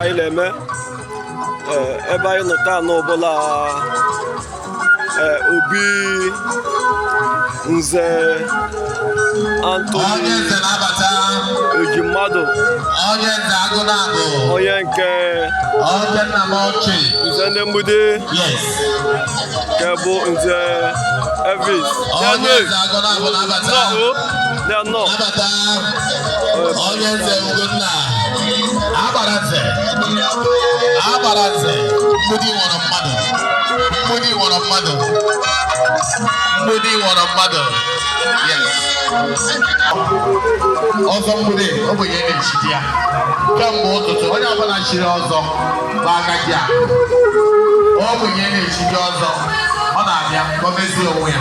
Anyị na-eme ebe anyị nọ taa n'ọbụla obi Nze Anthony Onye nze na-abata. Ejimmadụ, Onye nze agụ na-abụ. Onye nke Onye nna m ochie. Nze ndị Mgbidi, nke bụ Nze Elvis. Onye nze agụ na-abụ na-abata. Nnọọ. Nabata. Onye nze Ugonna. Agbara nze. Agbara nze. Mgbidi nwụrụ mmadụ. Mgbidi nwụrụ mmadụ. Mgbidi nwụrụ mmadụ. Yes. Ọzọ mgbidi, ogbenye na-echidi ya. Kemgbe ụtụtụ, onye ọbụla chiri ọzọ bụ aka gị a. Ogbenye na-echidi ọzọ, ọ na-abịa ka o mezie onwe ya.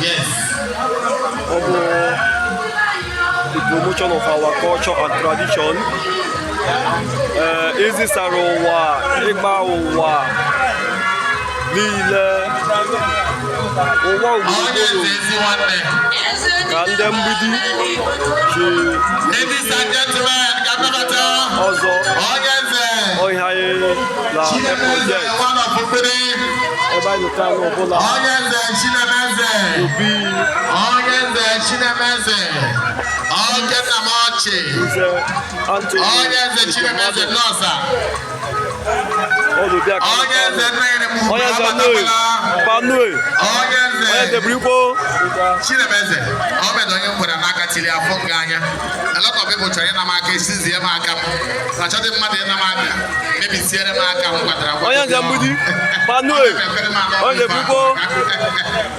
Yes. Ọ bụ the promotion of our culture and tradition. Izisara ụwa, ịgba ụwa niile, ụwa Onye gburugburu nze ezi nwanne. ka ndị Mgbidi chi Ladies and gentlemen, ka nnabata ọzọ. Onye nze Ọhịa anyị na Chinemeze project one of Mgbidi. Ebe anyị nọta n'ọbụla Onye nze Chinemeze. obi Onye nze Chinemeze. Onye nna m ọchị. Nze Anthony Onye nze Chinemeze nọọsa. Ọdụ bịa ka Onye nze nne m. Onye nze Nue Panue. Onye Onye nze nze Birikwo. Chinemeze. Ọ bụ onye m kwere n'aka tiri afọ nga anya. A lot of people chọrọ ịna m aka, esizie m aka m. Na achọghị mmadụ ịna m aka mebisiere m aka m kwadara akwado. Onye nze Mgbidi Panue. Onye nze Birikwo.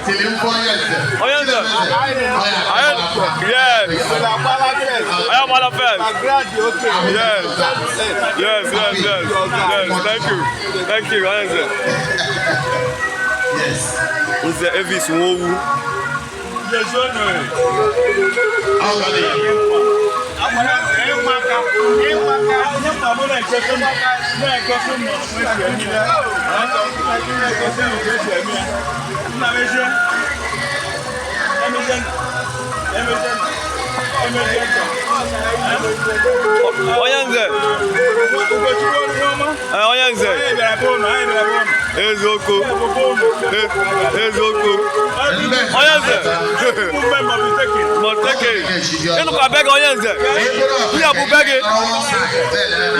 Tiri mkpu onye nze. Onye nze. Anyị, yes, I am one of first. Yes, thank you, thank you, onye nze. Yes. Nze Elvis Nwowu. Ọ ga-adị. Onye nze. Onye nze, eziokwu, eziokwu, onye nze mọteke ịnụkwa be gị, onye nze, ihe bụ be gị,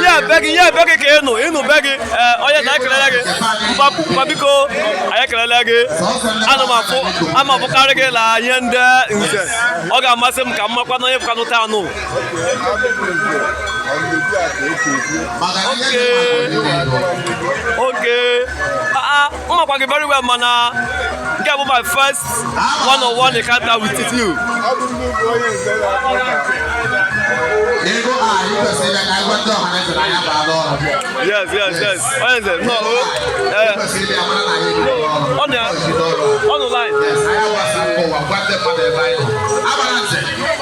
ihe be gị, ihe be gị ka ịnụ ịnụ be gị. Ee, onye nze, anyị kelele gị. Mpa, mpa, biko, anyị ekelele gị. Ana m afụ ama afụkarị gị na ihe ndị nze. Ọ ga-amasị m ka m makwa na onye bụkwanụ taa anụ. Okay, ah, mmakwa gị very well, mana nke a bụ my first one on one encounter with you. Ego a anyị kwesịrị ka anyị gwa ndị ọha na eze na anyị abaala ọrụ. Yes, onye nze, nnọọ o. Ee. Kwesịrị ịbịa mara na anyị ebidola ọrụ. Ọ na- Ebido ọrụ. Ọ nụ line. Yes, anyị agbasa mbọ ụwa gwa ndị mmadụ ebe anyị nọ. Agbara nze.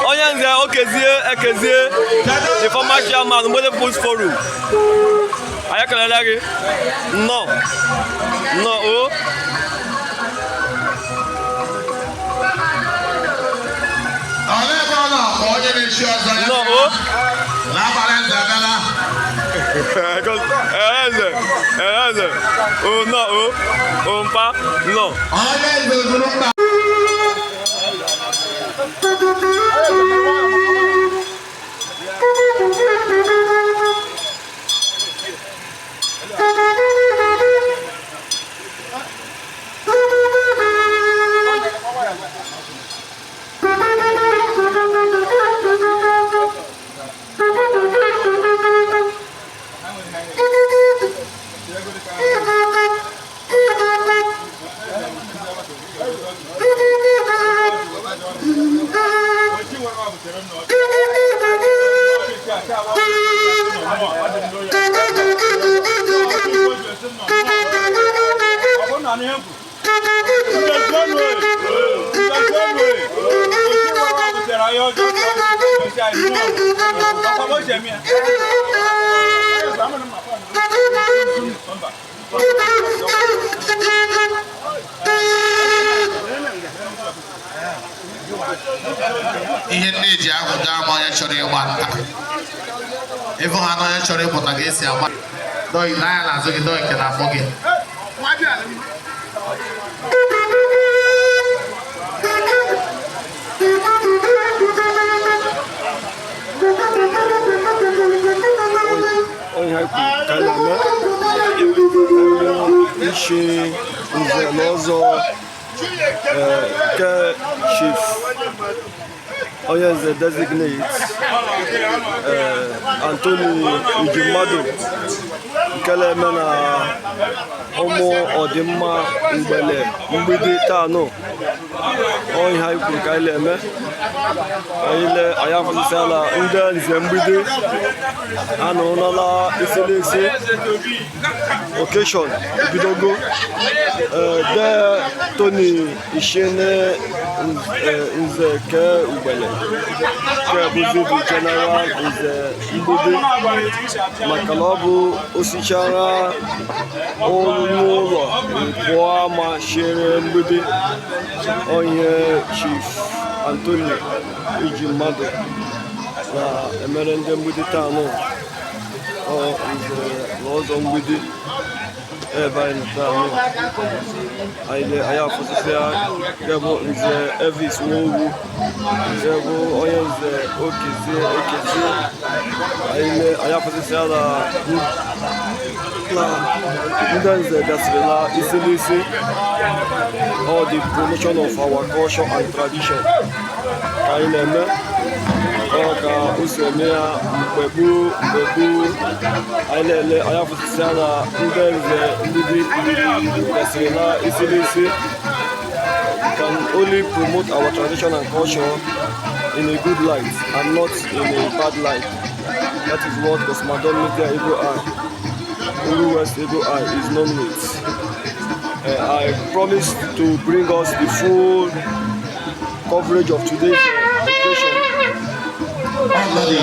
Onye nze Okezie Ekezie, the former chairman, Mgbede People's Forum, anyị ekelele gị. Nnọọ, nnọọ o. Ọ ebe ọ nọ ka onye na-echi ọzọ ya. Nnọọ o. Na agbara nze abịala. Eze, eze o, nnọọ o, o mpa, nnọọ. Onye nze ozuru mba. Ihe nne ji ahụ daa ma onye chọrọ ịgba nta. Ịfụ ha na onye chọrọ ịpụta ka esi agba dọị n'anya n'azụ gị, dọị nke na-akpọ gị. Onye ha kwuru ka a na-eme ichi nze na ọzọ nke Chief onye nze designate Anthony Ujimmadụ, nke na-eme na ụmụ ọdịmma mgbele mgbidi taa nụ. Onye ha kwuru ka anyị na-eme, anyị le anyị afụsịsịala ndị nze mgbidi anọrọla isi n'isi. Occasion bidogo. De Tony Ishene nze ke ugbele ke bụzi the general nze mgbidi, maka na ọ bụ osichara n'ụlọ pụọ ama chere mgbidi. Onye Chief Anthony iji mmadụ na-emere ndị mgbidi taa nụ, ọ nze na ọzọ mgbidi ebe anyị nọ taa nụ. Anyị anyị afụsịsịa nke bụ nze Elvis Nwowu, nke bụ onye nze Okezie Ekezie. Anyị anyị afụsịsịa na ndị nze gasịrị na isi n'isi. All the promotion of our culture and tradition ka anyị na-eme. Ọ ka o si eme ya mgbe gboo mgbe gboo. Anyị na-ele anyị afụsịsịa na ndị nze mgbidi gasịrị na isi n'isi. Can only promote our tradition and culture in a good light and not in a bad light. That is what Cosmadon Media Eagle Eye, Uru West Eagle Eye is known with. I promise to bring us the full coverage of today's occasion. Ọgọdị.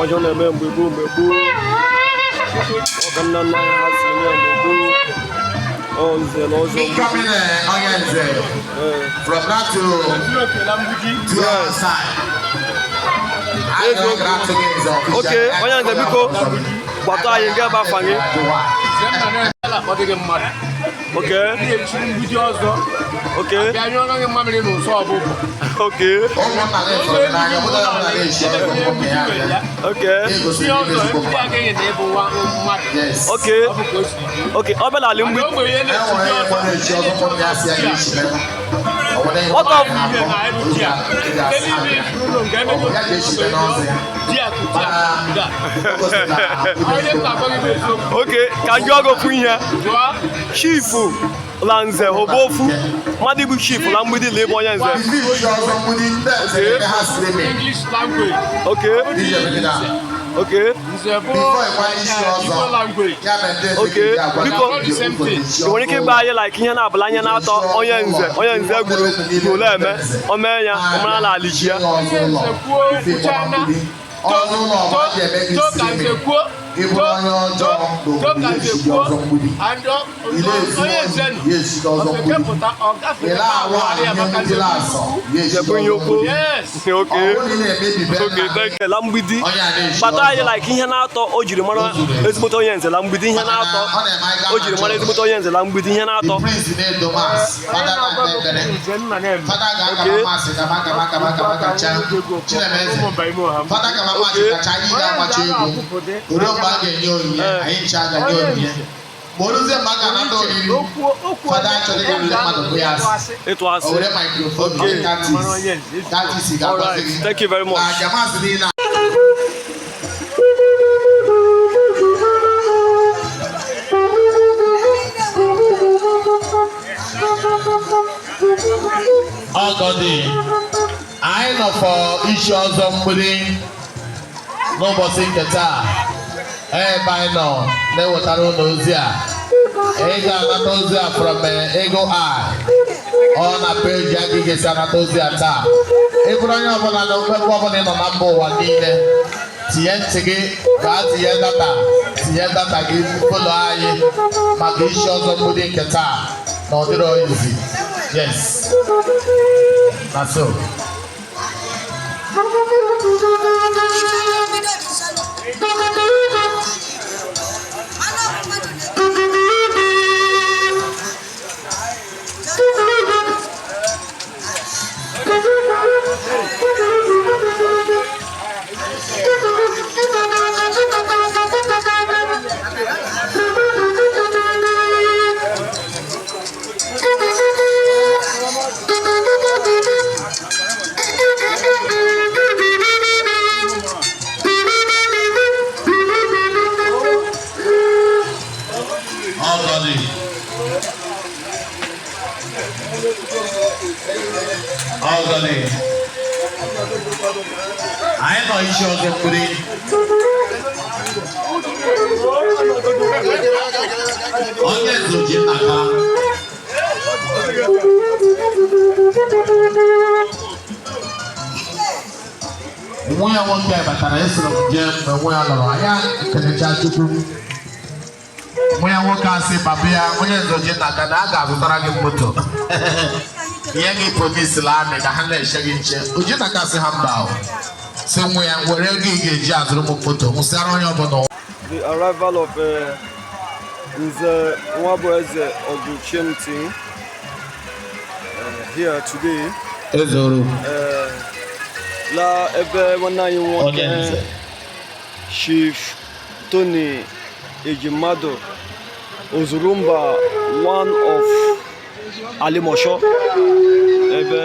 Ọjọọ na-eme mgbe gboo mgbe gboo. Ọ ka nna nna anyị ha si eme mgbe gboo. Ọ nze na ọzọ. Incoming onye nze from now to our side. Oke onye nze, biko gbata anyị nke ebe afa gị. Ọ dịghị mmadụ. Oke. Ndị echiri mgbidi ọzọ. Oke. Bịa nyụọrọ gị mmamịrị n'ụsọ ọbụbụ. Oke. Ụmụnna gị fụrụ gị n'anya, obodo ya ọbụla na-echi ọzọ nwoke ya abịa. Oke. Na-egosi Ndị ndị ọzọ ezigbo ndị mmadụ. agaghị na ịbụ nwa mmadụ. Yes. Oke. Ọ bụ ka o si dị. Oke, ọ bịala ala Mana mgbidi. ogbenye E na-echi nwere ndị onye ọzọ. na-echi ọzọ nwoke ya si ya ga-echi mebe. Ọ nwere ihe What of- ọ na-akọ, o ji asị abịa. Ọ bụ ya ga-echi mebe n'ọzọ ya. Mana o gosiri na Onye m na-agwa gị bụ eziokwu. Oke, ka m jụọ gị ofu ihe. Jụọ. Chief la nze obofu mmadụ bụ chief la mgbidi la ịbụ onye nze. Ndị ichi ọzọ mgbidi ndị eze na-eme ha streaming. English language. Oke. DJ megide a. Oke. Nze bụ Before ịkwanye isi ọzọ, Igbo language. ya mere ndị eze Okay, ga-eji agwa biko. ndị ụfọdụ isi Ị nwere ike ịgba anyị like ihe na-abụla anya na-atọ onye nze gburu gburu eme o mee ya ọ mara na ali ji ya. Ọzọ ụlọ, Nze kwuo ife ịgbama kwuchana. mgbidi. Ọzọ ụlọ ọma ji eme gị To ka nze streaming. kwuo. Ị bụrụ onye ọjọọ To ka n'obodo, nze ya esi kwuo. ọzọ mgbidi. And Ị na-ezu onye nze ohi, nọ. ya esi ọzọ mgbidi. Ofekepụta ọ gafere Ị na-arụ ahụ ya ahụ maka ihe nze ndị na-asọ, ya esi Jebụ ihe ọzọ okwu. mgbidi. Yes. Oke. Ọ bụrụ na ị na-emebi be Oke, nna gị, thank you. La mgbidi, onye a na-echi kpata anyị ọzọ. like ihe na-atọ o jiri mara ezigbote onye nze la mgbidi, ihe na-atọ Ọ na-eme anyị gaa o jiri mara na ezigbote onye nze la mgbidi, ihe na-atọ. The priest na-edo mass, fada na-ekpe ekpere. Fada ga-agaba mass gaba gaba gaba gaba kacha Chinemeze. Fada gaba mass kacha, anyị ga-agbacha egwu. Ruo mgbe a ga-enye onyinye, anyị ncha ga-enye onyinye. Ma o ruzie mgbe a ga-anata oriri, fada achọghị ka ndị mmadụ bụ ya asị. Ịtụ O asị. were microphone Okay. nke catechist. Catechist ga-agwazi Alright, gị. thank you very much. Na aja mass niile. Ọgọdị anyị nọ for ichi ọzọ mgbidi n'ụbọchị nke taa, ebe anyị nọ na-ewetara ụlọ ozi a. Ị ga-anata ozi a from Eagle Eye ọ na peji a gị ga-esi anata ozi a taa. Ị bụrụ onye ọbụla na ebe ọbụla ị nọ na mba ụwa niile, tinye ntị gị, gaa tinye data, tinye data gị, follow anyị maka isi ọzọ mgbidi nke taa na ọ dịrọ easy. Yes, na so. Ọgọdị. Ọgọdị. Anyị nọ isi ọzọ mkpụrụ. Onye nzoji nnaka. Nwa ya nwoke batara, esoro m jee mgbe nwa ya lọrọ, anyị kelecha Chukwu. Nwa ya nwoke asị papa ya, onye nzoji nnaka, na a ga-azụtara gị moto. Ihe gị promisila amị ka ha na-eche gị nche. Oji nnaka sị ha mba o. Sị nwa ya were ego ị ga-eji azụrụ m moto, nwụsịara onye ọbụla. The arrival of Nze Nwabueze Oguchimti here today. Ezoro. La ebe nwanne anyị nwoke Onye nze. Chief Tony Ejimadu Ozurumba, one of Alimosho, ebe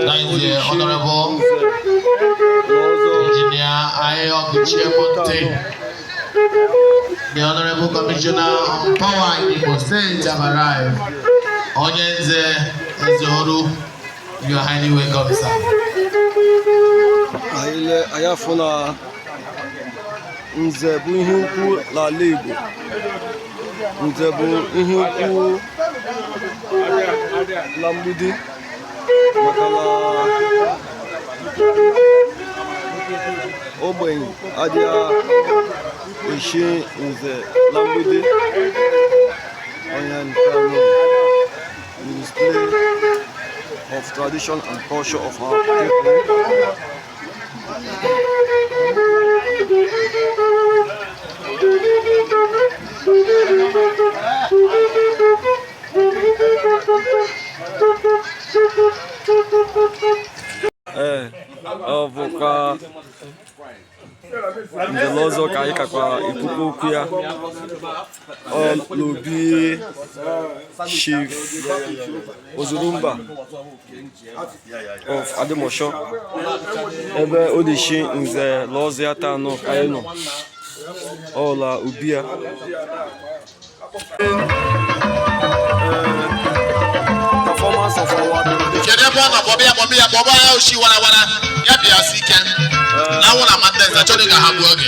That is the Odichi Honorable Nze n'ọzọ. Engineer Ayokuchiemonte, the Honorable Commissioner on Power in Imo State have arrived. Onye Nze Ezeoru, you are highly welcome, sir. Anyị le anyị afụ na nze bụ ihe ukwu n'ala Igbo. Nze bụ ihe ukwu na mgbidi, maka na ogbenye adịghị eshi nze na mgbidi. Onye nke anọ, the display of tradition and culture of our people. Ee, ọ bụkwa njem ọzọ ka anyị kakwa ekwukwa okwu ya. Ọ n'obi Chief Ozurumba of Alimosho, ebe odishi nze lọzọ ya taa nọ ka anyị nọ ọla ubi ya. Performance of our Kedu ebe ọ nọ? Kpọba ya, kpọba ya, kpọba ya. Oshi warawara ya bịa si ike na nwụ na Mandez achọghị ka ha gbuo oge.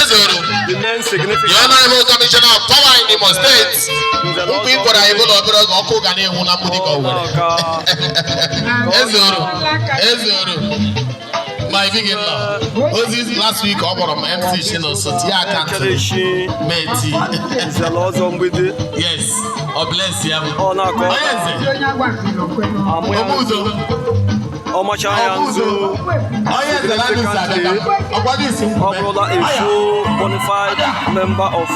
Ezeoru. The main The significance Honorable Commissioner of Power in Imo State. Nkwa ị kwara anyị bụ na obere oge ọkụ ga na-enwu na mgbidi ka o were. ka Ezeoru, Ezeoru. My big in-law. Ozi last week ọ kpọrọ m MC Chinoso tie account ekelechi meti. nze ọzọ mgbidi. Yes, ọ bless ya. Ọ na-akọ Onye nze, amụ ya. Obuzo, Ọmacha ya nzu. Onye nze na ndị abịa ọgwa gị si Ọ bụrụla a full bonafide member of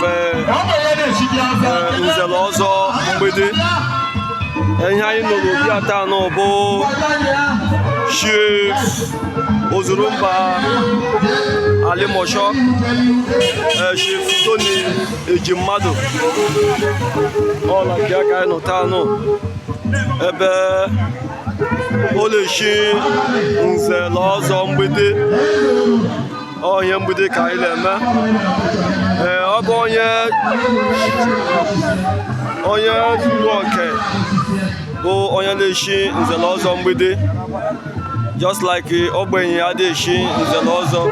nzele ọzọ mgbidi. Ihe anyị nọ n'obi ata anọ bụ Chief Ozurumba Alimosho, Chief Tony Ejimmadụ, ọla nke aka anyị nọ taa nọ ebe oleshi nzele ọzọ mgbidi. Onye mgbidi ka anyị na-eme. Ee, ọ bụ onye zuru oke bụ onye na-eshi nzele ọzọ mgbidi, just like ogbenye adịghị eshi nzele ọzọ.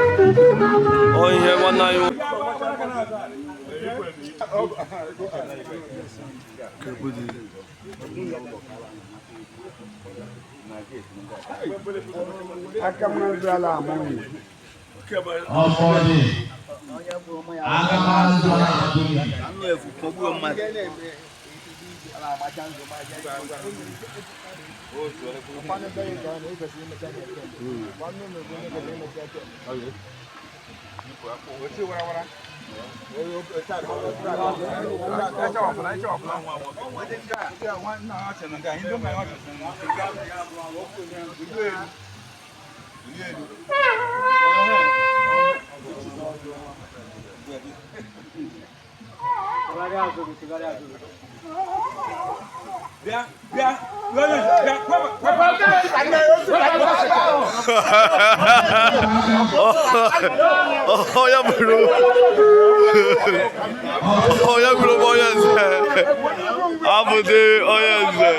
Ihe nwanne anyị Ọmọdé. Aga m azụ ala. Onye bụrụ onye bụrụ m onye nze abụdị onye nze.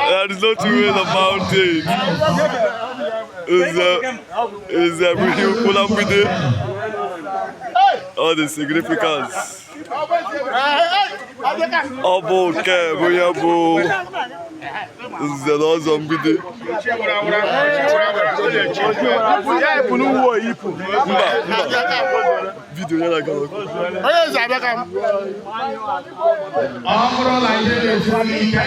There is no two ways about it. Nze nze bụ ihe ukwu na mgbidi. All the significance. Ọ bụ nke bụ ya bụ nze na ọzọ mgbidi. Mba, mba. Vidio ya na-aga n'ọkụ. Ọ bụrụ na ihe na-esiri gị ike,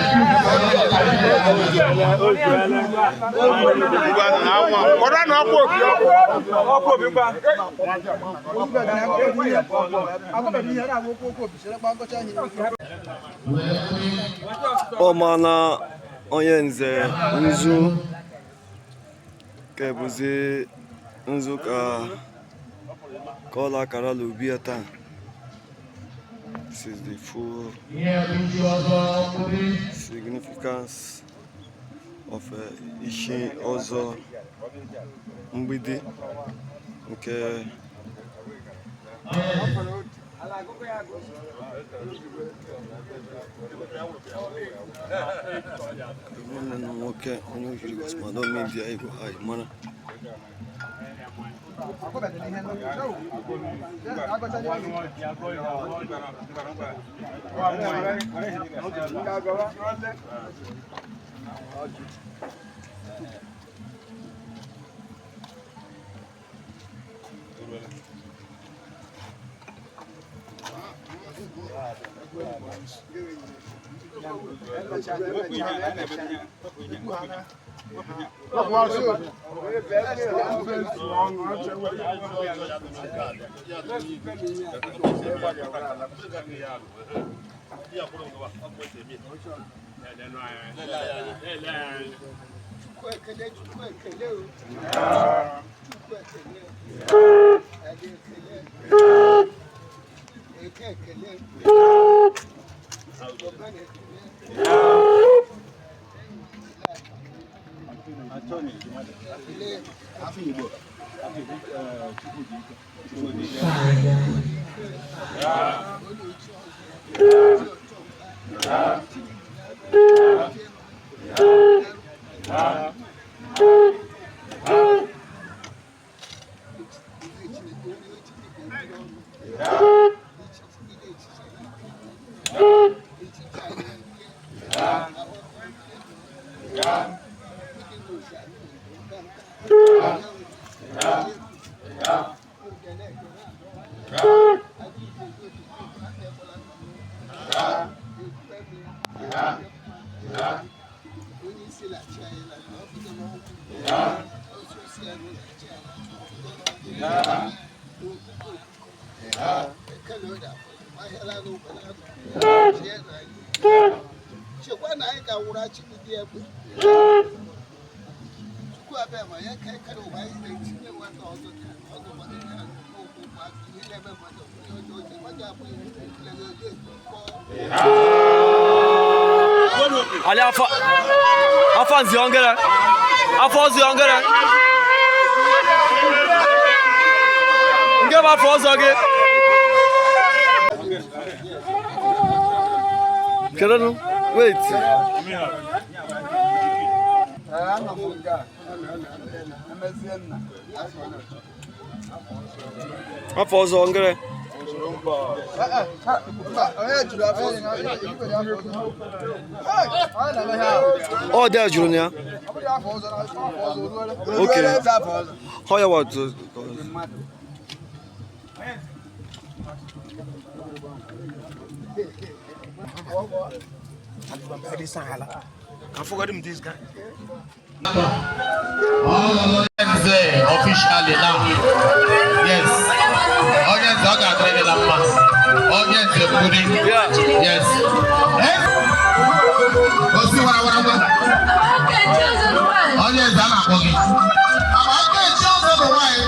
Ọ ma na onye nze nzu ka bụzi nzu ka ka ọ lakara l'obi ya taa. This is the full ihe bụ ndị ọzọ ndị significance of ishi ọzọ mgbidi nke nwanne m nwoke onye ojiri Gosmado Media Igbo anyị mara. Chekwa na anyị ka nwụrụ achịgide egbe Chukwu abịa ma ya ka ekere ụwa anyị na-etinye nwata ọzọ ka ọzọ mmadụ ka okwu ụmụaka ihe na-eme mmadụ onye ọjọọ oche mmadụ abụọ ihe na-ekele gị ekpọ. Ali afa afa nzi ongere afọ ọzọ ongere nke bụ afọ ọzọ gị kedu wait. Afọ ọzọ ngere. Ọ dị jụrụ na ya. Okay. How you want to? Onye nze officially now. Yes. Onye nze, ọ ga-adịrị gị na mma. Onye nze mbuli. Yes. Eh? Osi wara wara wara. Onye nze, a na-akpọ gị. Ama aka echi ọzọ bụ nwaanyị.